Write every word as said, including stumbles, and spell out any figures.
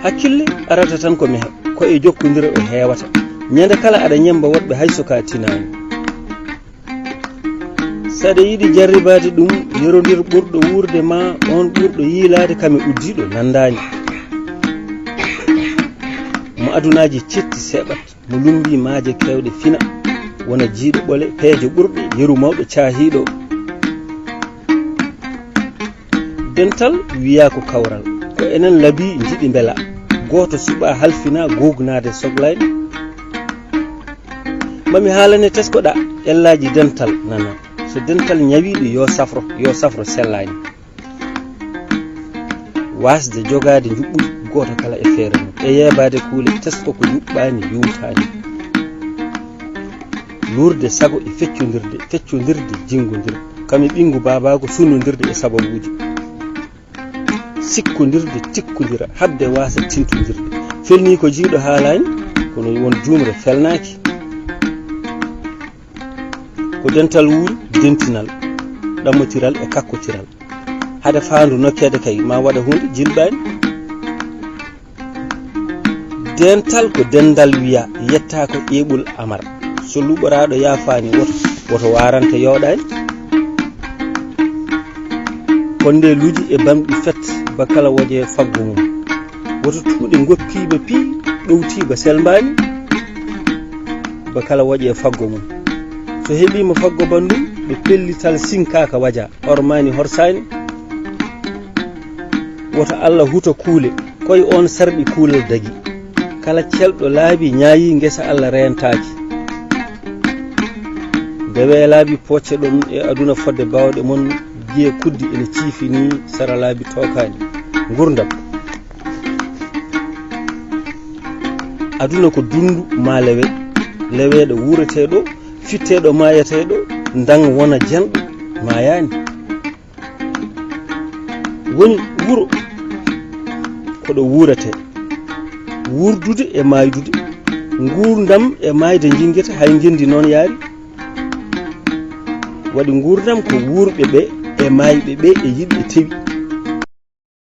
Hakkille arata tan ko mehe, ko e jokkondira o heewata. Ñande kala aɗa ñemmba woɗɓe hay so ka tinaani. Saɗa yiɗi jarribaade ɗum, yerondir ɓurɗo wuurde ma, on ɓurɗo yiilaade kam e uddiiɗo nanndaani. Mo adunaaji cetti seɓat, mo lummbi maaje keewɗe fina, wona jiiɗo ɓole, peejo ɓurɗe, yeru mawɗo caahiiɗo. Dental wiyaa ko kawral, ko enen labi njiɗi mbela, gooto suɓa halfina gognaade soglayɗo. Mami haalane teskoɗa ellaaji dental nana, so dental ñawiiɗo yo safro, yo safro sellaani. Waasde jogaade njuɓɓudi gooto kala e feere mum, e yeebaade kuule tesko ko yuɓɓaani yuwtaani. Luurde sago e feccondirde, feccondirde jingondirde, kam e ɓinngu baabaago sunnondirde e sababuuji. Sikkondirde tikkondira, haɓde waasa tintondirde. Felnii ko jiiɗo haalaani, kono won juumre felnaaki. Ko dental wuuri, dentinal, ɗammotiral e kakkotiral. Hade faandu nokkeede kay, ma waɗa huunde jilɓaani. Dental ko denndal wiya, yetta ko ƴeeɓul amar. So luɓoraaɗo yaafaani woto, woto waarante yooɗaani. Konde luji e bamɗi fet, ba kala woƴe faggo mum. Woto tuuɗe ngoppiiba pii, ɗowtiiba selmbaani, ba kala woƴe faggo mum. So heɓiima faggo banndum, ɗo pellital sinkaaka waja, hormaani horsaani. Woto Allah huto kuule, koy on sarɓi kuulal dagi. Kala celɗo laabi ñaayi ngesa Allah reentaaki. Nde weelaabi pocce ɗon e aduna fodde baawɗe mon, giye kuddi ene ciifini sara laabi tookaani. Ngurdam. Aduna ko dundu ma lewe, leweɗo wuureteɗo, fitteɗo mayeteɗo, ndang wona janɗo, mayaani. Woni wuro ko ɗo wuurete. Wuurdude e maaydude. Nguurndam e maayde njingeta hay ngendi noon yaari. Waɗi nguurndam ko wuurɓe ɓe e maayɓe ɓe e yiɗɓe tewi.